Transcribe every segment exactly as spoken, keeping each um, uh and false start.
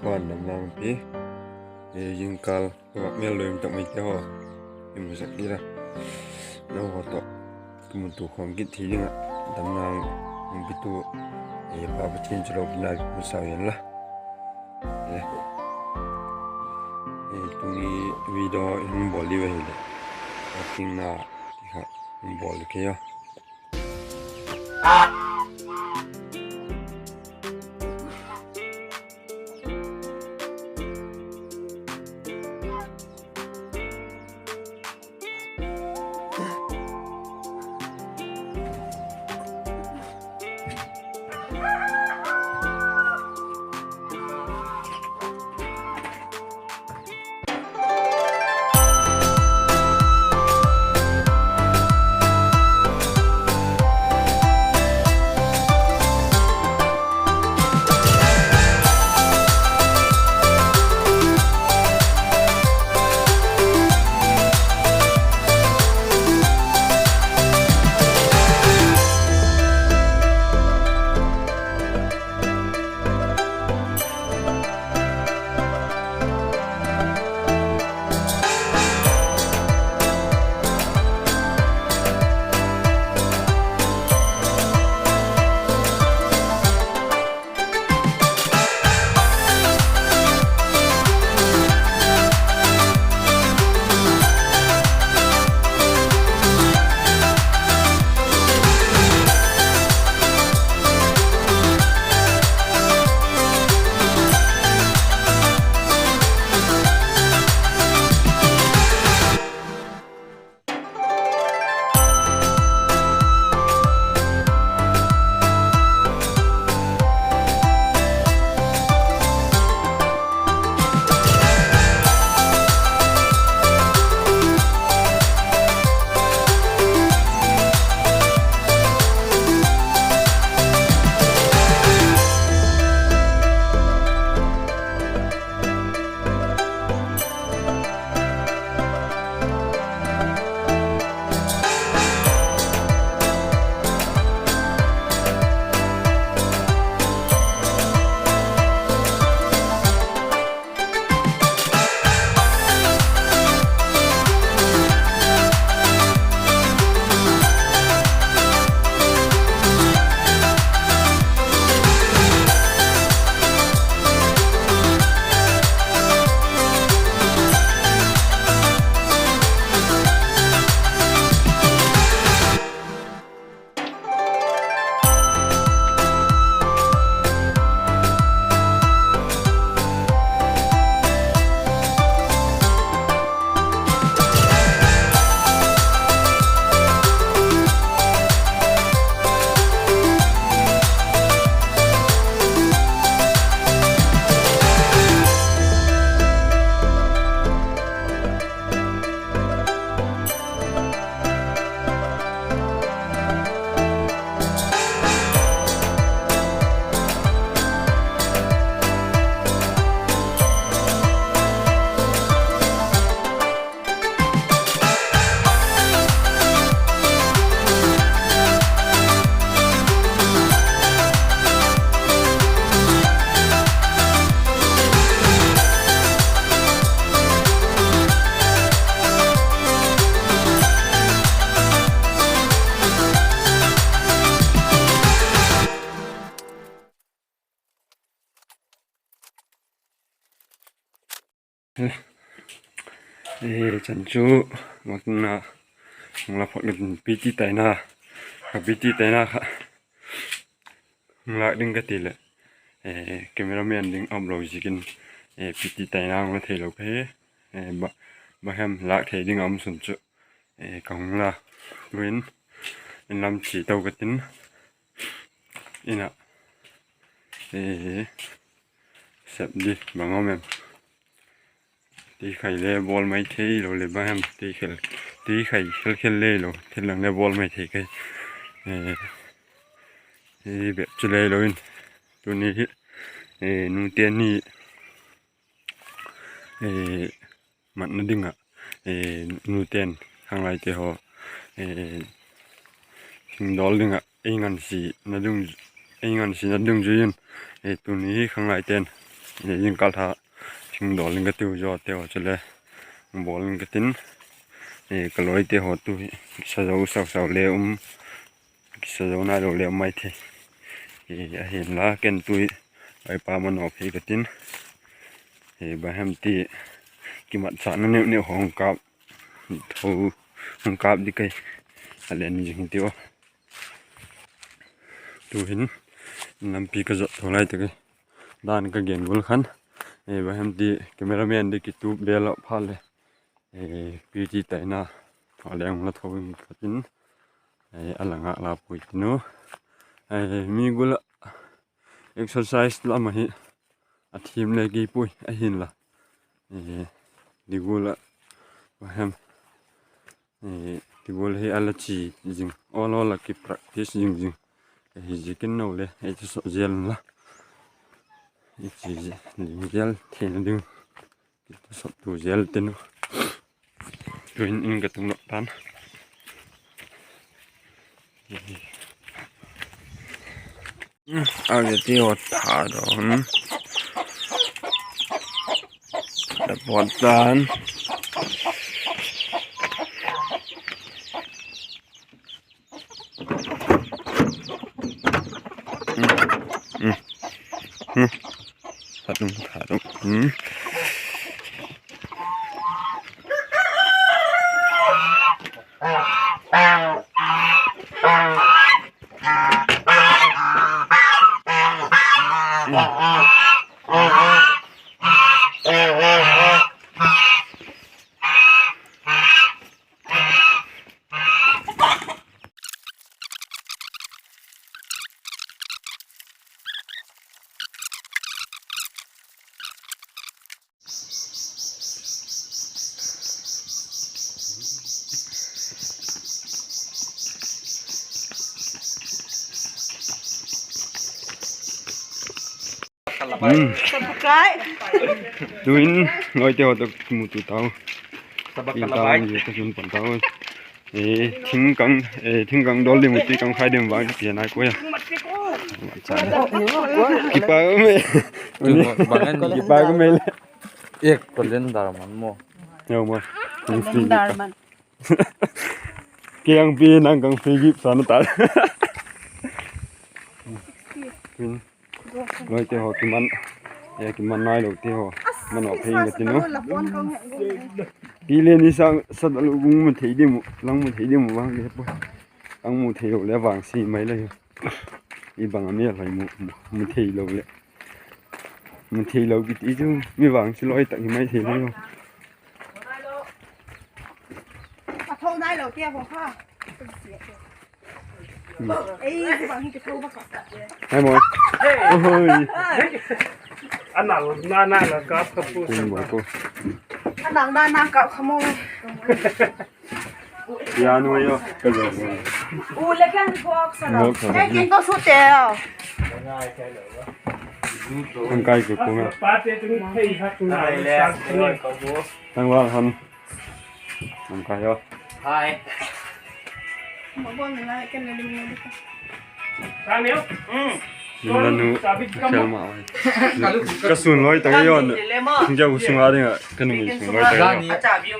Lalpa'n damna hung pia, zingkâl ka vak mêl loi um tak maite haw, i mu sek ding a, nang haw tawh kimutu khawm kit thei ding ah damna hung pitu Pa Pathian chu lopina hung sau hen la. Tuni video i hung bawl diu ahileh, a tingna kha hung bawl kei a. Chan chu, makna, hung la phot ka tin, PT taina, ka PT taina kha hung lâk ding ka ti leh, cameraman ding a um lo ziakin, PT taina hung la theilo ka hi. Bang hem lâk thei ding a um sun chu ka hung la, tuin in lam chia to ka tin, in ah sep di bang um em, ti khai le bawl mai thei lo leh bang hem, ti khai khel khel le lo thil lang le bawl mai thei ka hi. Bep chu le lo in, tuni hi nute ni matna ding ah, nute'n khanglaite haw hingdawl ding ah ei ngansina dungzui in, tuni hi khanglaite'n Zingkal tha thing dawl in ka tiu zaw te haw chule bawl in ka tin, ka lawite haw tu hi kisa zo sau sau le um, kisa zo nailo le um mai thei. Ahinla ken tu hi Lalpa manaw phei ka tin, bang hem ti kimatchâkna neu neu haw hung kâp di kai, a len zing hi tiu a. Tu'hin lampi ka zot tho lai tak hi, dan ka gen gual khan, bang hem ti cameraman di kitup bel ah phat leh, pi ti taina a leng la tho in ka tin, a la ngâk la pui tin u. Mi gual ah exercise lam ahi, a thiam le kei puai ahinla, di gual ah bang hem, di gual hi a la chi zing, awl awl ah kipractice zing zing ahi ziakin no le ei thasawp zel inla, i chi zing zel theina ding, i thasawptu zel tin u. Tu'in in ka tung lak tan. Au, ti haw tha dawn, da pawt tan. Tu'in lawite haw tawh kimutu tau, tau, ka sun pan tau. Thingkang, thingkang dawl ding uh ti kang khai ding vang ti nai koi a. Kipak um e. Kipak um e le. Ek calendar man maw. Kei ang pi nang kang free gift sa na ta. Lawite haw kiman, kiman nailote haw manaw phei ka tin u. Pi le ni sa sa dalu gung mu thei dim u, lang mu thei dim u vang le pua. Ang mu theilo le vangsi mai le hi. I bang a mi a lai mu, mu theilo le, mu theilo kiti chu mi vangsi lawi tak hi mai thei le. A tho nailo tia haw kha. Hai maw. Oi. A nang na na la kap kha pu. A nang na na kap kha maw. Ya nu yo ka zo. U le kan ko sa no. Kin to su te. Kan kai ku ku nga. Pa te tu thei ha tu na. Tang wal han. Nang ka yo. Hai. Nang la nu, ka khel ma. Ka sun loi tak yo. Nang ka u sung a ding a, ka nu mi sung loi tak yo.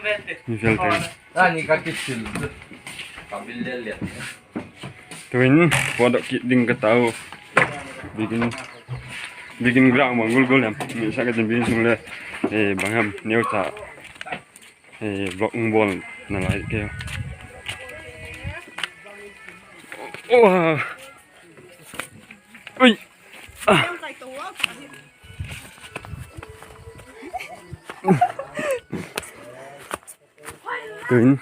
Ni fel tak. Ani ka kisil. Ka bil le le. Tu'in, pawt dok kit ding ka tau. Bikin, bikin ground bang gul gul em. Mi sa ka tin bikin sung le. Bang ham, neu ta. Vlog hung bawl na lai ke. Ui. Tu'in,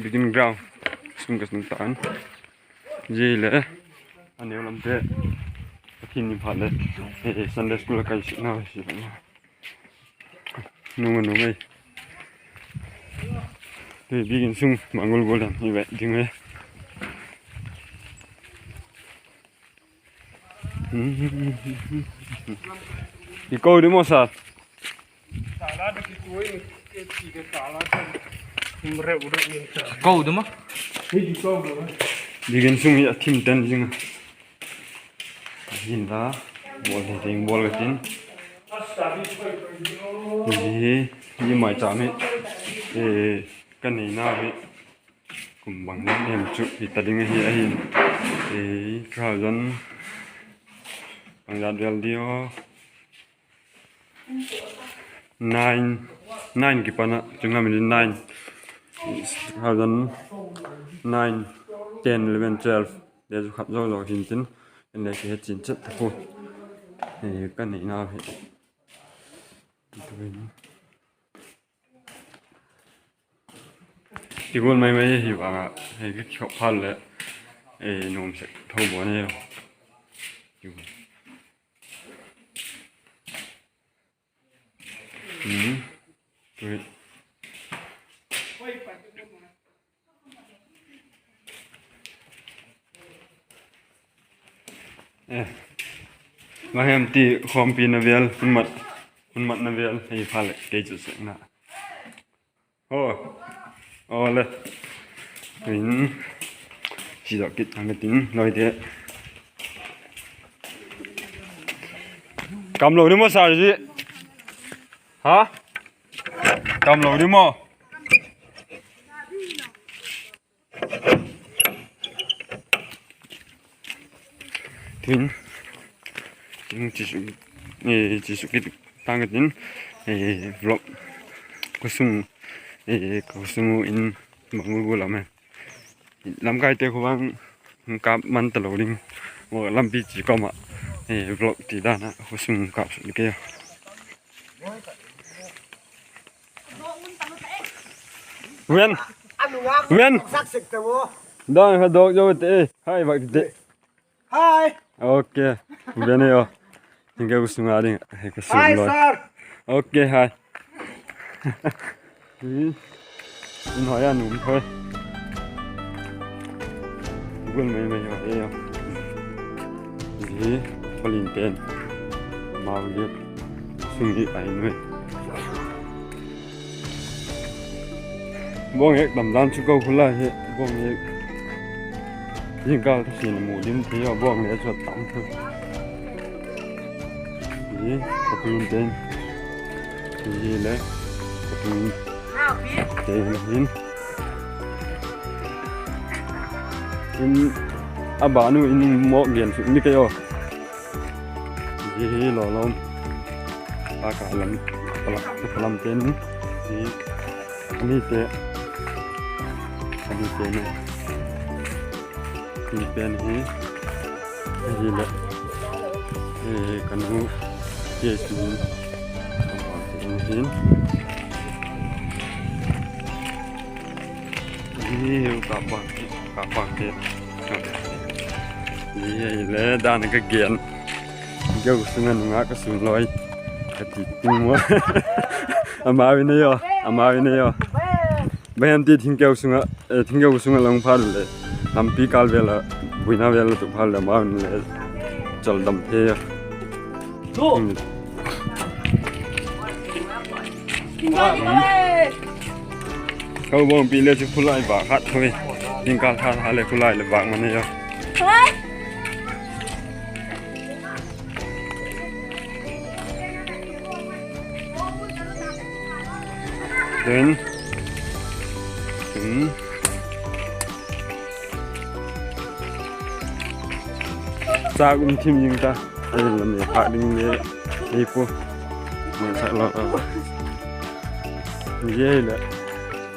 bikin ground sung ka sung tan. Zia le, a neu lam te, a thin ni phat le, Sunday school a kai sik na si. Nung a nung ei. Tui bikin sung mangul gol dan hi ve ding e. I ko di mo sa. Ko di mo. Bikin sung hi a thim ten zing a. Hin la, bawl thei thei bawl ka tin. Hi, hi maicham hi, eh, ka neina hi, kum bang lam em chu hi ta ding ahi, ahin, eh, two thousand, bangzat vel di aw, nine, nine kipan a, chung lam in nine, two thousand nine, ten, eleven, twelve, le chu khat zo zo hin tin, en le kihe chin chet ta pu, eh, ka neina hi. Ti gual mai mai hi vang a, hei ka kikhop phat le, eh, nuam sek tho bawn e. Hmm. Tui. Eh. Bang hem ti khawmpina vel, hun mat, hun matna vel, hei pha le, kei chu sek na. Aw. Aw le. Hin. Si dok kit ang tin, loi te. Kam lo di maw, sir ji? Ha? Kam lo di maw? Tin, tin, chi su, eh, chi su kit tang ka tin, eh, vlog khawsung, eh, khawsung in bang gul gul lam e. Lamkaite khu vang kap man ta lo ding. Lampi chi kawm ah, eh, vlog ti dan a khawsung kap suk ding kei. Ven. Ven. Dang kha dok zo te. Hai, bak ti te. Hai. Ok. Ven e o. Hing ke u sunga ding. Hei ka sung loi. Hai, sir. Ok, hai. Hi. In hoi a num thoi. Gun mai mai hoi e o. Hi. Palin pen. Mau liat. Sung hi ai nui. Bawng ek tam dan chu ko khu lai hi, bawng ek. Jingkal ka sin mu dim thei a, bawng le chu a tam thei. Hi, ka pu in ten. Hi le, ka pu in. Te hin. In, a banu in mawk gen suk ni kei aw. Hi hi lo lo. Pa ka lam, pa lam, pa lam ten. Hi, ani te. Ani te ne. Hi pen hi. Hi le. Hi ka nu. Hi sin. Hi ka pa, ka pa te. Hi le dan ka gen. Geu sunga nunga ka sung loi. Ka ti ting mo. Amau in ei o, amau in ei o. Bang hem ti thingkeu sunga, eh, thingkeu sunga long phat le. Lampi kal vel a, buina vel a tu phat le amau in le. Chal dam thei a. Kau bawngpi le chu khulai vak hat thoi. Ding kal tha tha le khulai le vak man ei a. Then, hmm. Chak um thim zing ta. Ai, lam e, phak ding le, ei pu. Mai sak lo. Ye le.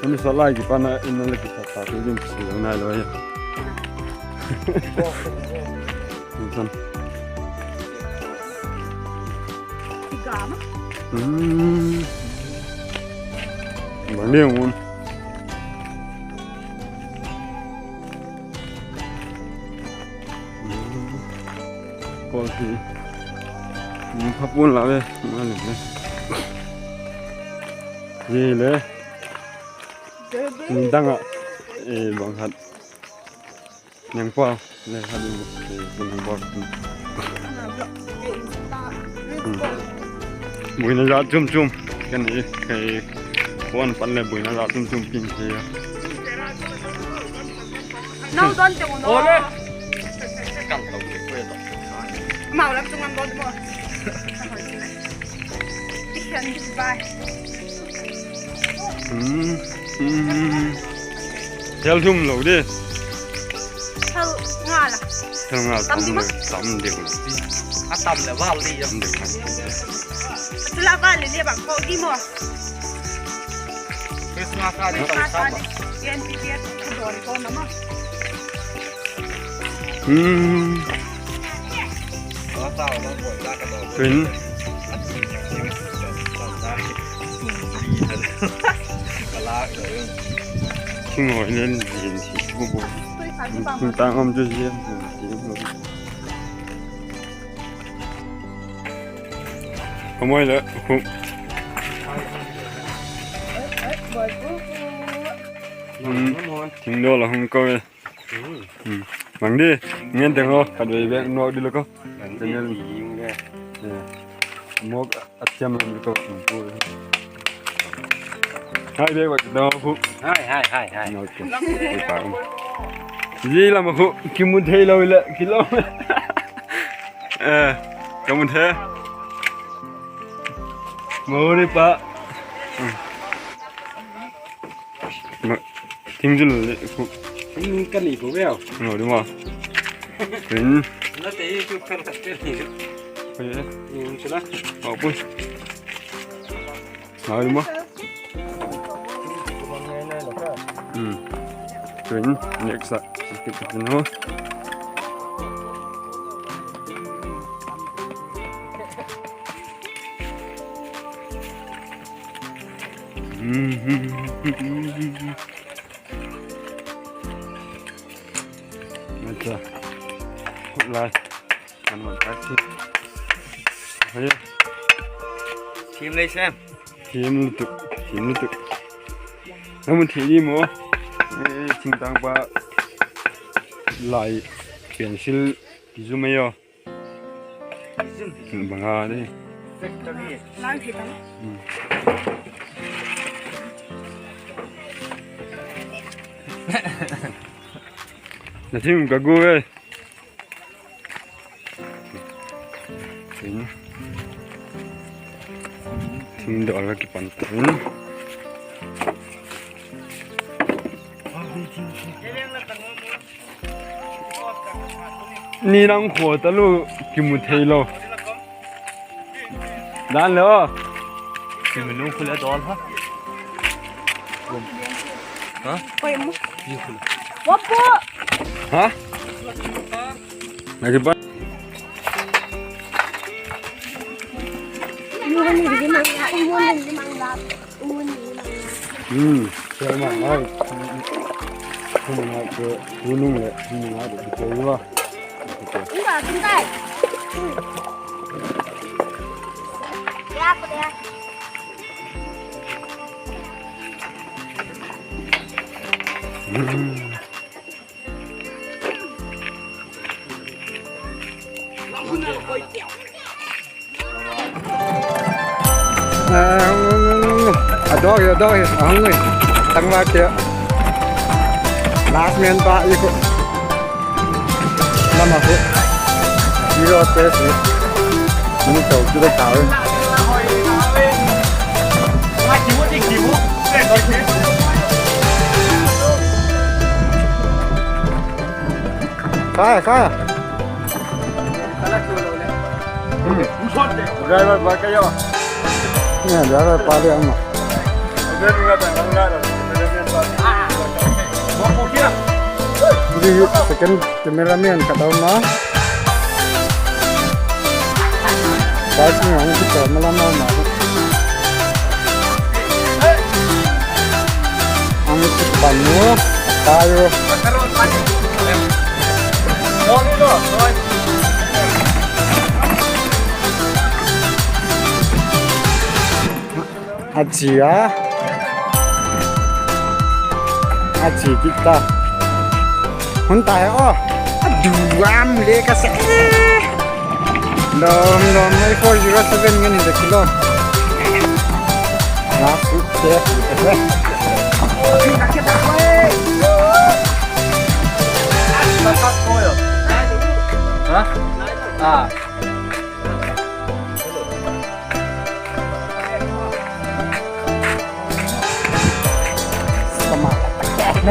Ani sa lai ki pana in le ki sa ta tu ding si lo nai lo ya. San. Hmm. Bang le un. Kol hi. Ni pha pun la ve. Ma le ve. Ye le. Ni dang a. E, bang hat. Nang pa le hat ni. E, nang pa. Hmm. Buina jat chum chum. Kan e, kan e. Puan pan le buina jat chum chum pin thei a. Nau don te mo. Ole. Kan to ke ko to. Mau lam chung lam don mo. Hmm. Hmm. Thel thum lo di. Thel nga la. Thel nga tam le, tam deu lo. A tam le val di. Tam deu. Chu la val le le bang ko di mo. Christmas a di. Christmas a di. Yan pi pi a tu don ko na ma. Hmm. Tuin. Thing hoi nen zin si bu bu. Thing tang om chu zin si bu. Ka moi le khu. Hmm. Thing do la hung ko e. Hmm. Mang di, ngen teng lo, ka doi bek nok di lo ko. Mang di, ngen. Mok a thiam lam di ko. Hai bek bek da khu. Hai, hai, hai, hai. Ok. Zi lam khu, kimu thei lo le, kilo. Eh, ka mu thei. Mo ni pa. Hmm. Ma, thing zul le khu. Thing ka ni khu veu. Ngo du ma. Thing. La te chu kan ka te ni. Oi. Ni chu la. Au pui. Ngai du ma. Hmm. Thing next a. Kit ka no. Acha. Khut lai. Kan man tak si. Hei. Thiam lei sem. Thiam lutuk. Thiam lutuk. Namun thiam di mo. Eh, thingtang pa. Lai. Pencil. Kizu mai o. Banga ni. Lang thei tam. Hmm. Na thing ka gu e. Thing. Thing dol ka kipan ta. Ni nang kho ta lu kimu thei lo. Dan le o. Kimu nung khu le dol ha. Ha? Oi mu. Wa po. Ha? Na ki ba. Hmm, sel ma ngai. Hung ngai ke, tu nung le, hung ngai de, de wa. Inda, inda. Ya, ko ya. Hmm. A dog hi, a dog hi, a hung hi. Tangval te. Last man pa i khu. Lam a khu. Hero te si. Ni to ki da ka. Kha, kha. Hmm. Driver pa ka yo. Nia, driver pa le ama. Di second cameraman ka dau ma. Guys, ni ang kita malam ma. Ang kita panu tayo. A chia. A chi kit ta. Hun ta he o. A duam le ka sa. Dom, dom, mai four zero seven ngan in the kilo. Last week, yes, yes. Ha? Ah. A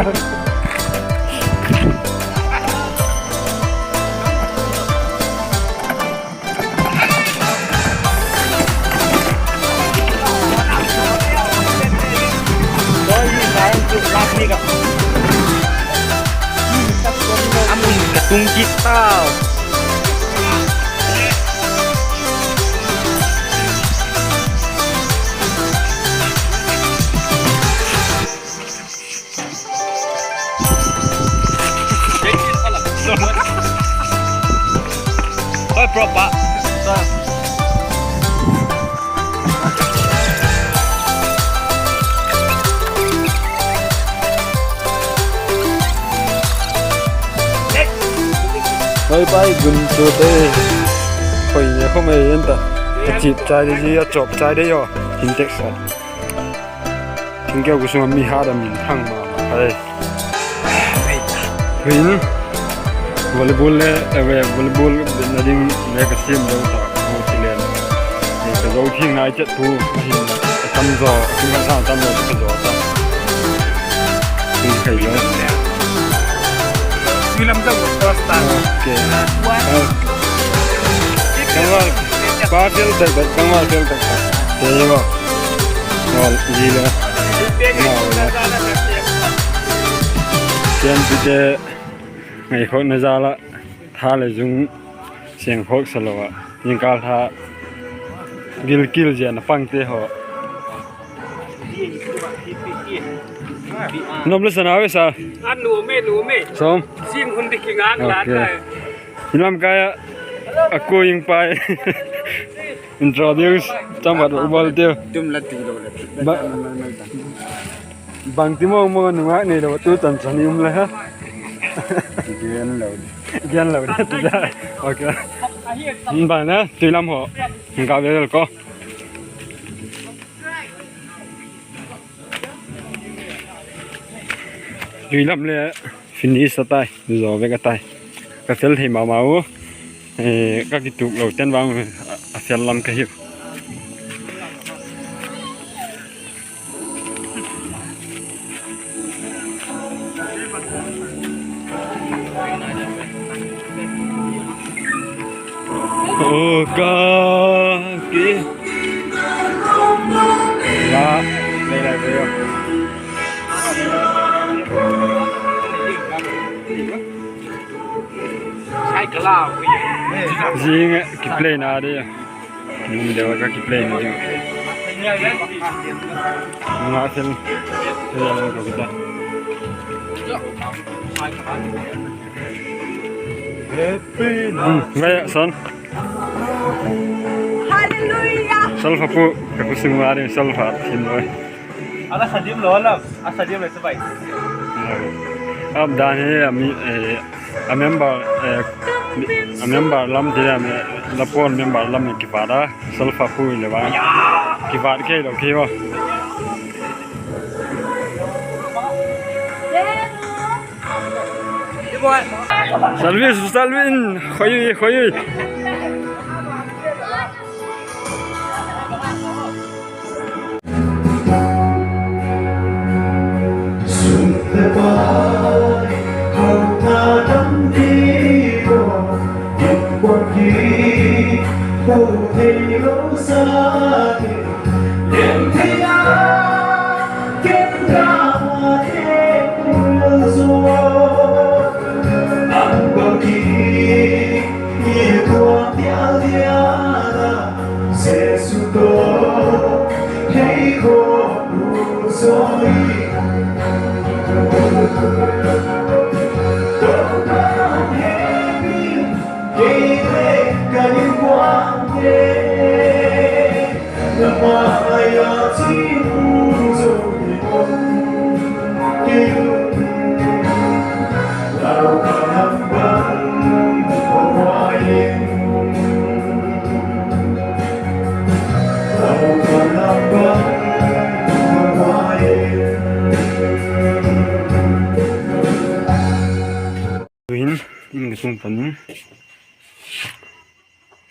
mun ka tung kit tau. Oi, proper. Bye bye, Guntur te. Hoi ne khawm ei en ta. A chip chai de, a chop chai de yo. Intek sa. Thingkeu gu sung a mi hat a min thang ma ma ai. Hin volleyball le, eh, volleyball na ding le ka siam lo ta, ko ti len. Eh, ka zo thing nai chet pu, hin a tam zo, a tung kan thang tam lo ka zo ta. Hin kai lo. Sui lam ka first time. Okay. One. Kangval, pa fel tak tak, kangval fel tak tak. Te wa. Wal, ji le. Ngau le. Ken pi te, ngai khawk na za la, tha le zung, siang khawk sa lo a. Ning kal tha, gil kil zia na pang te ho. Nom le sana ve sa. A nu me, nu me. Som. Sing hun di kingan la. Okay. I lam kai a, a kuing pai. Introduce, cham vat bol teu. Dum la ti lo le. Ba-, bang ti mong mong a nungak nei lo, tu chan chan i um le ha. Gen lo. Gen lo, tu ja. Okay. Bang na, tui lam ho. Ka ve ko. Tui lam le finish a tai, zo vek a tai. Ka fel thei ma ma u. Eh, ka kituak lo ten vang, a, a fel lam ka hiu. O ka ki. La, lei lai ve yo. Zing, eh, kiplay na de. Nin deu ka kiplay na de. Nga fel. Fel ko kita. Happy. Hmm, ngai son. Hallelujah. Solfa pu, ka pu sung wa de solfa thin loi. Ala sadim lo la, a sadim le sabai. Ap dan hi a mi, eh, a member, eh, a member lam ti a mi, la pon member lam ni kipat a, solfa pu le ba. Kipat ke lo ki wa. Salvi, Salvin, khoi, khoi. Tuhin, in ka sung pan in.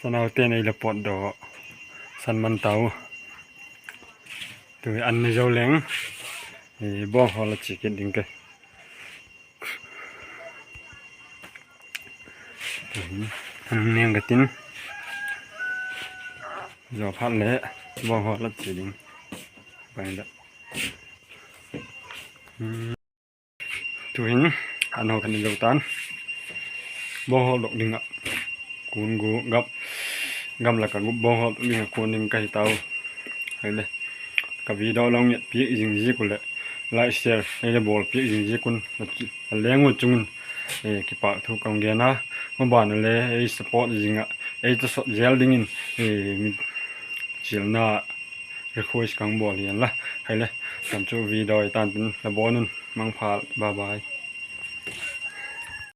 Sanaute nei la pot do san man tau. Tu an ni zo leng. Bawng hawl a chi kit ding ke. Hung neng ka tin, zaw phat le bawnghawl la chia ding. Tu'hin an haw khat ni zo ta'n, bawnghawl dok ding ah kun gu, gam, gamla ka gup bawnghawl dok ding ah kun ding ka hi tau. Hile, ka video la hung et piak zing ziak uh leh like, share ei le bawl piak zing ziak un a leng uh chung in kipâk thu ka hung gen a. Maban a le ei support zing ah, ei tasot zel dingin chialna request ka hung bawl hi inla. Hile, chan chu video i tan tin la bawn un, mangpha, bye bye.